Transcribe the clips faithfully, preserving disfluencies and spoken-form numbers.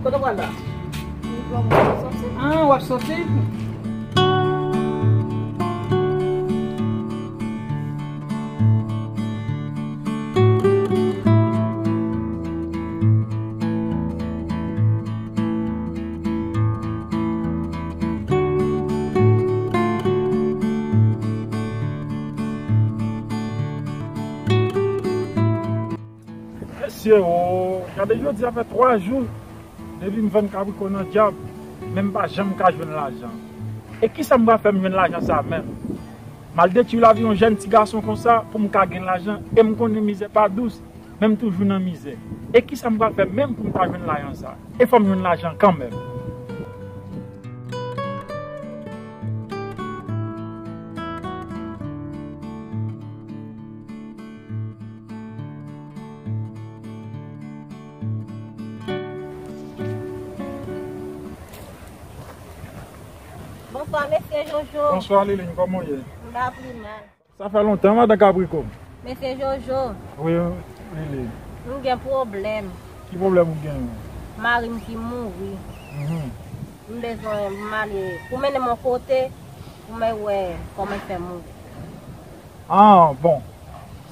Kote w pral la? Mwen pran mwen soti. Ah, w ap soti? Mesye o, gade jodi a fè twa jou depi m vann kabriko nan dyab, men m pa janm ka jwenn lajan. E kisa m pral fè m jwenn lajan sa menm? M al detwi lavi yon jèn ti gason konsa pou m ka gen lajan, e m konnen mizè pa dous, men m toujou nan mizè. E kisa m pral fè menm pou m ta jwenn lajan sa? E fò m jwenn lajan kanmenm. Bonswa, mesye Jojo. Bonswa, Liline, kòman w ye? M pa pli mal. Sa fè lontan, madan Kabriko. Mesye Jojo. Wi, Liline. M gen pwoblèm. Ki pwoblèm ou gen? Mari m ki mouri. Mhm. M bezwen m ale pou mennen m yon kote pou mwen wè kòman l fè mouri. Ah, bon.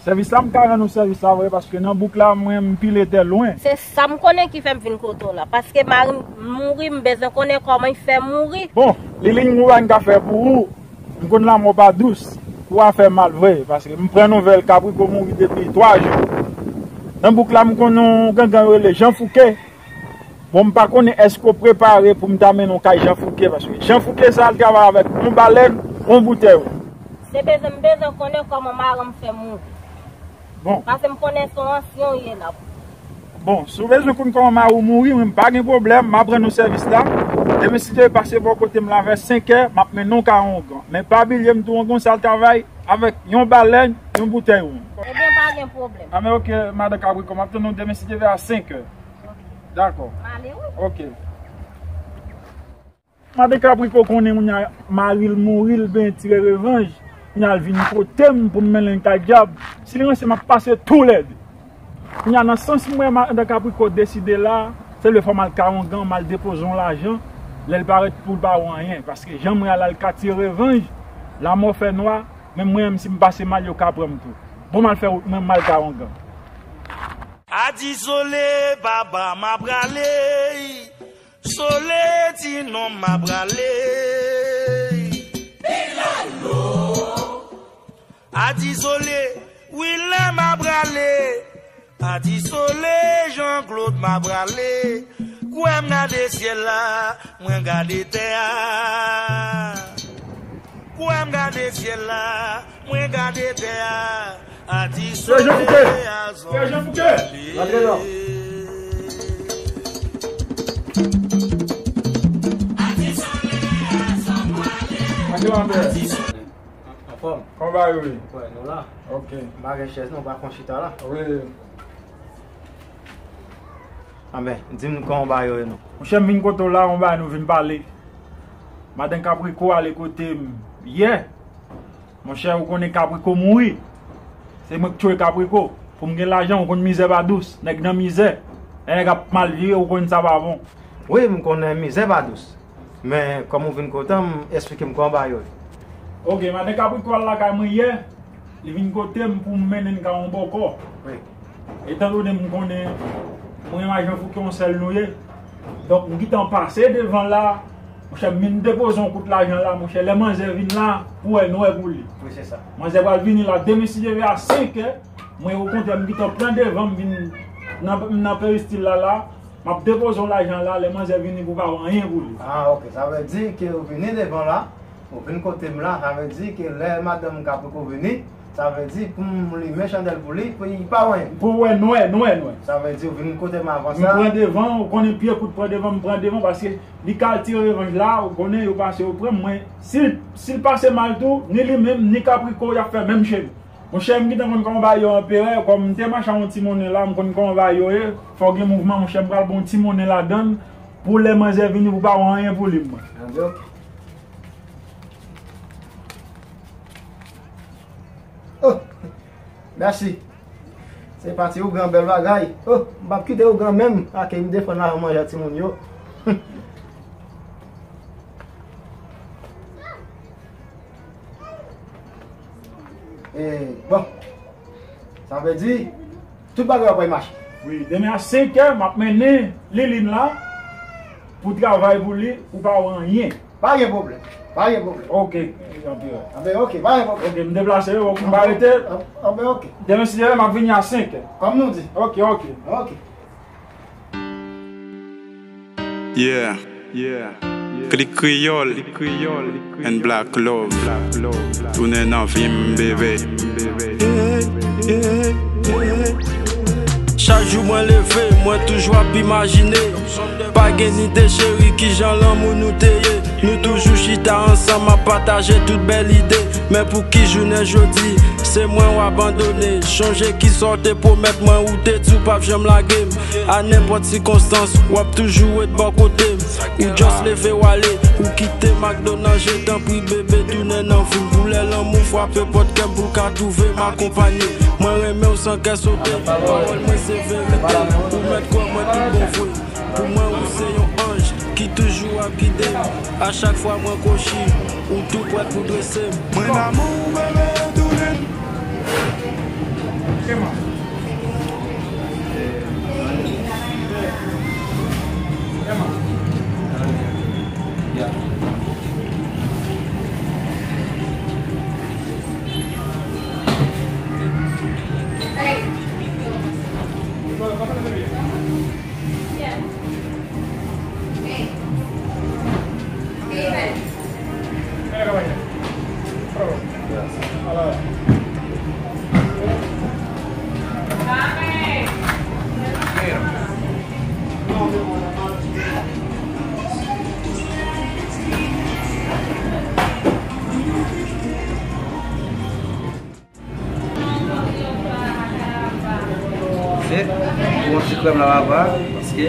Sèvis la, m ka rann ou sèvis la vre, paske nan bouk la, mwen, m pile tè lwen. Se sa m konnen ki fè m vin kote w la. Paske mari m mouri, m bezwen konnen kòman l fè mouri. Bon, Liline, nou pa ka fè pou ou. M konn lanmò pa dous. Ou a fè mal vre, paske m pran nouvèl kabriko mouri depi twa jou. Nan bouk la, m konn yon gangan yo rele Jan Fouke. Bon, m pa konnen èske w prepare pou m ta mennen w kay Jan Fouke, paske Jan Fouke sa al travay avèk yon balèn, yon boutèy wonm. Se bezwen, m bezwen konnen kòman mari m fè mouri. Bon. Paske m konnen se yon ansyen w ye la. Bon, si w bezwen konn kòman mari w mouri, mwen m pa gen pwoblèm, m ap rann ou sèvis la. Demen si Dye pase bò kote m la vè senkè, m ap mennen w kay Ongan. Men pa bliye m di w Ongan sa al travay avèk yon balèn, yon boutèy wonm. Ebyen, pa gen pwoblèm. A men oke, madan Kabriko, m ap tann ou demen si Dye vè a senkè. Dakò. M ale wi. Oke. Madan Kabriko konnen kounye a mari l mouri, l benyen tire revanj. Kounye a l vin kote m pou m mennen l kay dyab. Si l ranse, m ap pase toulède. Kounye a nan sans m wè madan Kabriko deside la, se vle fò m al kay Ongan, m al depoze yon lajan, lè l parèt pou l pa wè anyen. Paske jan m wè a la, l ka tire revanj, lanmò fè nwa, men mwen menm si m pase mal, yo ka pran m tou. Bon, m al fè wout mwen, m al kay Ongan. Adi Sole, papa, m ap rale. Sole, ti nonm, m ap rale. Adi Sole, Wilè, m ap rale. Adi Sole, Jean Claude, m ap rale. Kwè m gade syèl la, mwen gade tè a. Kwè m gade syèl la, mwen gade tè a. Adi Sole, Jean Fouke. Frè Jean Fouke. Rantre non. Anfòm? Kòman bagay yo ye? Wè, nou la. Ok. M pa gen chèz non, pa pran chita la. Wi. Anben, di m kòman bagay yo ye non. Monchè, m vin kote w la, yon bagay nou vin pale. Madan Kabriko ale kote m yè. Monchè, ou konnen Kabriko mouri. Se mwen k tchwe Kabriko. Pou m gen lajan, ou konn mizè pa dous. Nèg nan mizè. Lè nèg ap mal vire, ou konn sa pa bon. Wi, m konnen mizè pa dous. Men, kòm ou vin kote m, esplike m kòman bagay yo ye. Ok, madan Kabriko al lakay mwen yè. Li vin kote m pou m mennen l kay yon bòkò. Wi. Etandone m konnen mwen ak Jan Fouke yon sèl nou ye. Donk, m gentan pase devan la. Monchè, m vin depoze yon kout lajan la, monchè. Lè manzè vin la, pou wè nwè pou li. Wi, se sa. Manzè pral vini la, demen si Dye vle a senkè, mwen okontrè, m gentan pran devan, m vin nan, nan peristil la, la. M ap depoze yon lajan la, lè manzè vini pou pa wè anyen pou li. Ah, ok. Sa vle di ke ou vini devan la, ou vin kote m la, sa vle di ke lè madanm Kabriko vini, sa vle di pou m limen chandèl pou li, pou li pa wè anyen. Pou wè nwè, nwè, nwè. Sa vle di ou vin kote m avan sa. M pran devan, ou konnen pye kout pran devan, m pran devan, paske li ka al tire revanj la, ou konnen yo pase yo pran m, mwen, si l, si l pase mal tou, ni li menm, ni Kabriko, y ap fè menm chenn. Monchè, m gentan konn kòman bagay yo anperè, kòm m te mache ak yon ti monnen la, m konn kòman bagay yo ye, fò gen mouvman, monchè, m pral ba w yon ti monnen ladann, pou lè manzè vini, pou pa wè anyen pou li, mwen. Anben, ok. Oh, mèsi. Se pati ougan, bèl bagay. Oh, m p ap kite ougan menm. Ake m defann lajan manje a timoun yo. E, bon. Sa vle di, tout bagay ap mache. Wi, demen a senk è, m ap mennen Liline la pou travay pou li, ou pa wè anyen. Pa gen pwoblèm. Pa gen pwoblèm. Ok, anpil. Anben, ok, pa gen pwoblèm. Ok, m deplase, ok, m pa rete. Anben, ok. Demen, si Dye vle, m ap vini a senk è. Kòm nou di. Ok, ok. Ok. Yeah, yeah. Klik Kreyòl and Black Love. Tounen nan vi m, bebe. Chak jou mwen leve, mwen toujou ap imajine. Pa gen ide cheri, kijan lanmou nou te ye. Nou toujou chita ansanm, ap pataje tout bèl ide. Men pou ki jounen jodi, se mwen w abandone. Chonje kisa w te pwomèt mwen, ou te di w p ap janm lage m. A nenpòt sikonstans, w ap toujou ret bò kote m. Ou just leve w ale, ou kite m ak do nan je. Tanpri bebe, tounen nan vi m. Pou lè lanmou frape pòt kè m, pou l ka twouve m akonpanye. Mwen renmen w san kè sote. Pawòl mwen se verite, ou mèt kwè mwen tout bon vre. Pou mwen, ou se yon anj ki toujou ap gide m. A chak fwa mwen kwochi, ou tou prèt pou drese m. Mwen damou w, bebe, tounen. Se pou yon ti krèm la papa, paske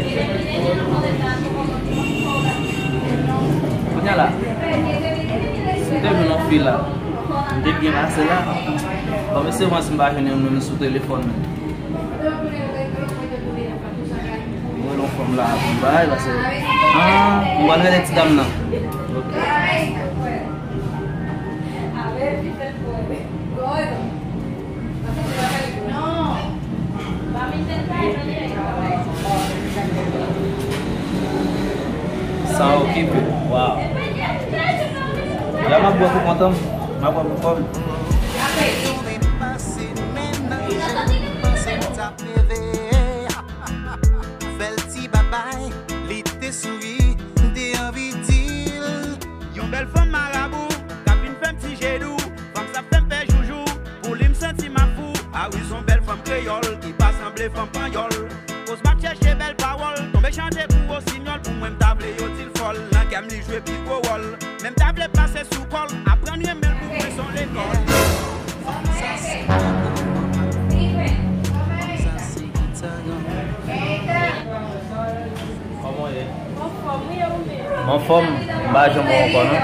kounye a la, si m te jwenn yon fi la, m te byen pase la. Bon, mesye, mwen, si m pa jwenn yon moun sou telefòn, mwen rele yon fanm la pou m bay, paske, ah, m pral rele ti dam nan. Ok. San okipe. Waw. La m ap bwè pou kont m. M ap bwè pou kont m. Fè l ti babay, li te souri, m te anvi di l. Yon bèl fanm marabou, k ap vin fè m ti je dou. Fanm sa fè m fè joujou, pou li m santi m ap fou. A wi, s on bèl fanm kreyòl, ki pa sanble fanm panyòl. Koz m ap chèche bèl pawòl, tonbe chante pou wosinyòl. Pou mwen, m ta vle yo di l fòl, nan kè m li jwe pi gwo wòl. Men m ta vle pase sou kò l, aprann renmen l pou mwen, s on lekòl. Fanm sa se Kòman w ye? Anfòm, m pa janm wè w ankò, non.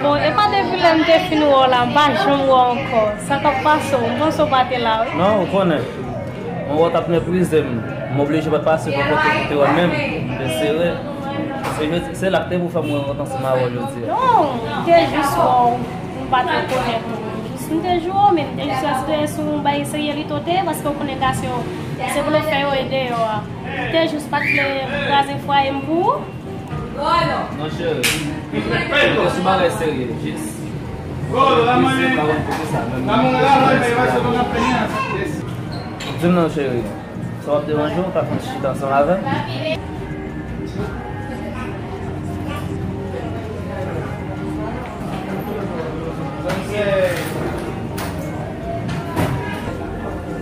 Bon, e pa depi lè m te fin wè w la, m pa janm wè w ankò. Sa k ap pase w? M panse w pa te la, wi. Non, ou konnen. Mwen wè w t ap meprize m. M oblije pa t pase bò kote pou te wè m menm. M te sere. Se jodi, se la k te pou fè m wè w ansanm avè w jodi a. Non, m te jis wè w. M pa t rekonèt ou. Jis m te jwe w, men m te jis wè si te sou yon bagay serye li to te ye, paske w konnen gason yo, se blofè yo ye deyò a. M te jis pa t vle kraze fwaye m pou ou. Non, cheri. Se yon bagay serye, jis. Jis se pa yon kote sa, men m te jis kraze. Di m non, cheri. Sa w ap deranje w, w ka fè yon ti chita ansanm avè m?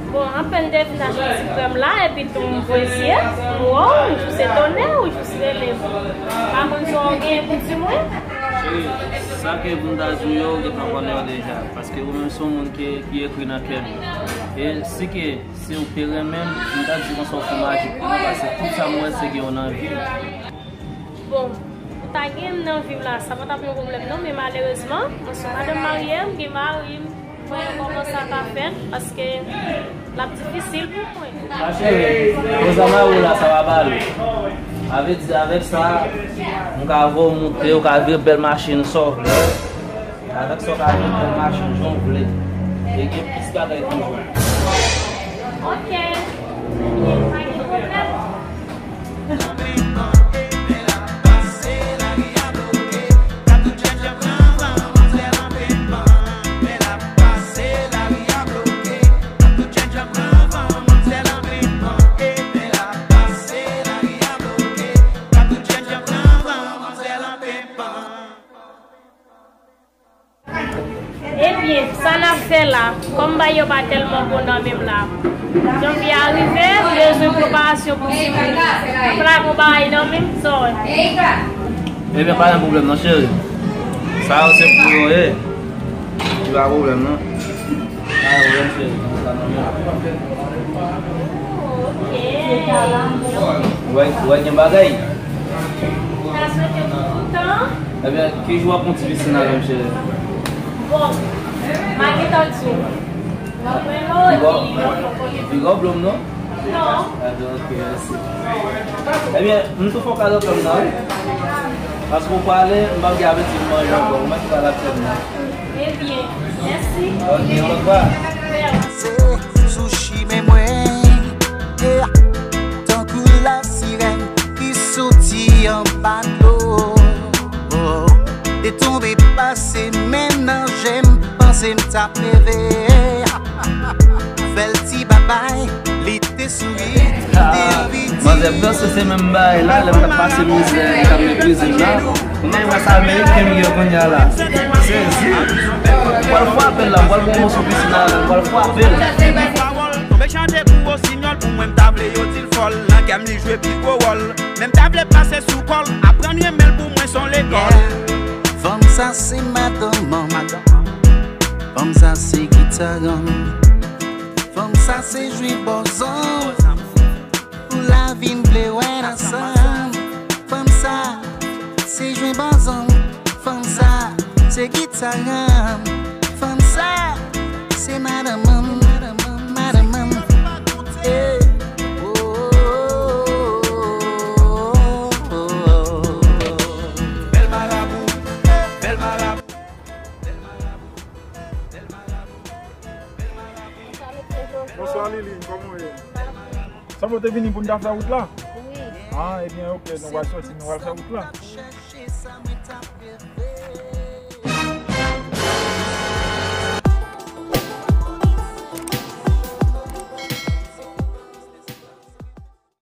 Bon, apèn Devina soti krèm la, epi tou m voye zye, m wè w, m jis etone, ou jis rele m. Pa konn sa w gen pou di mwen? Cheri, sa ke pou m ta di w yo, w gentan konnen yo deja, paske ou menm se yon moun ki, ki ekri nan kè m. E si ke Si w te renmen m, m ta di konsa w fè maji pou mwen, paske tout sa m wè se gen w nan vi m. Bon, ou ta gen m nan vi m la, sa pa t ap yon pwoblèm non, men malerezman, mwen se yon madanm marye, m gen mari m. Mwen kòman sa ka fèt, paske l ap difisil pou mwen. Ma cheri, poze a mari w la, sa va ba l. Avè di, avèk sa, m ka voye w moute, w ka vire bèl machin sa w vle. Avèk sa, w ka vire bèl machin jan w vle. E gen plis bagay toujou. Ok. Pa gen pwoblèm. Ebyen, sa n ap fè la, kòm bagay yo pa tèlman bon nan men m la, janvye a rive, m bezwen preparasyon pou timoun. M pa gon bagay nan men m, sa w wè. Ebyen, pa gen pwoblèm non, cheri. Sa yo se pou yo ye. Li pa pwoblèm non. Pa gen pwoblèm, cheri. Sa nòmal. Ou wè, ou wè gen bagay. Sa swete pou toutan. Ebyen, ki jou w ap pran ti pisin avè m, cheri? Bon, m a gentan di w. Piga w, piga w blo m non? Non. Ebyen, ok, mèsi. Ebyen, m tou fè w kado tan m nan, wi. Paske w prale, m p ap gen apeti pou manje ankò. Ou mèt prale ak tan m nan. Ebyen, mèsi. Ok, au revoir. Se sou chimen mwen, yeah, tankou lasirèn ki soti anba dlo. Te tonbe pase men nan je m, panse m t ap leve. Fè l ti babay, li te souri, li te anvi di. Manzè panse se menm bagay la, lè m t ap pase mizè, m t ap nan kwizin la. Kounye a, wè sa ameriken m ye kounye a la. Sezi. M pral frape l la, m pral pran yon moso pisin la, m pral frape l. Tonbe chante pou Wosinyòl, pou mwen m ta vle yo di l fòl. Nan kè m li jwe pi gwo wòl. Men m ta vle pase sou kò l, aprann renmen l pou mwen s on lekòl. Fanm sa se madanm an. Fanm sa se gitaran. Fanm sa se jwi bòzon. Pou lavi n vle wè n ansanm. Fanm sa se jwi bòzon. Fanm sa se gitaran. Fanm sa se madanm an. Madanm an. Yeah. Oh, oh, oh, oh. Bèl marabou, bèl marabou. Bonswa Liline, kòman w ye? Sanble w te vini pou n ta fè wout la? Wi. Ah, ebyen, ok, nou pral sòti, nou pral fè wout la.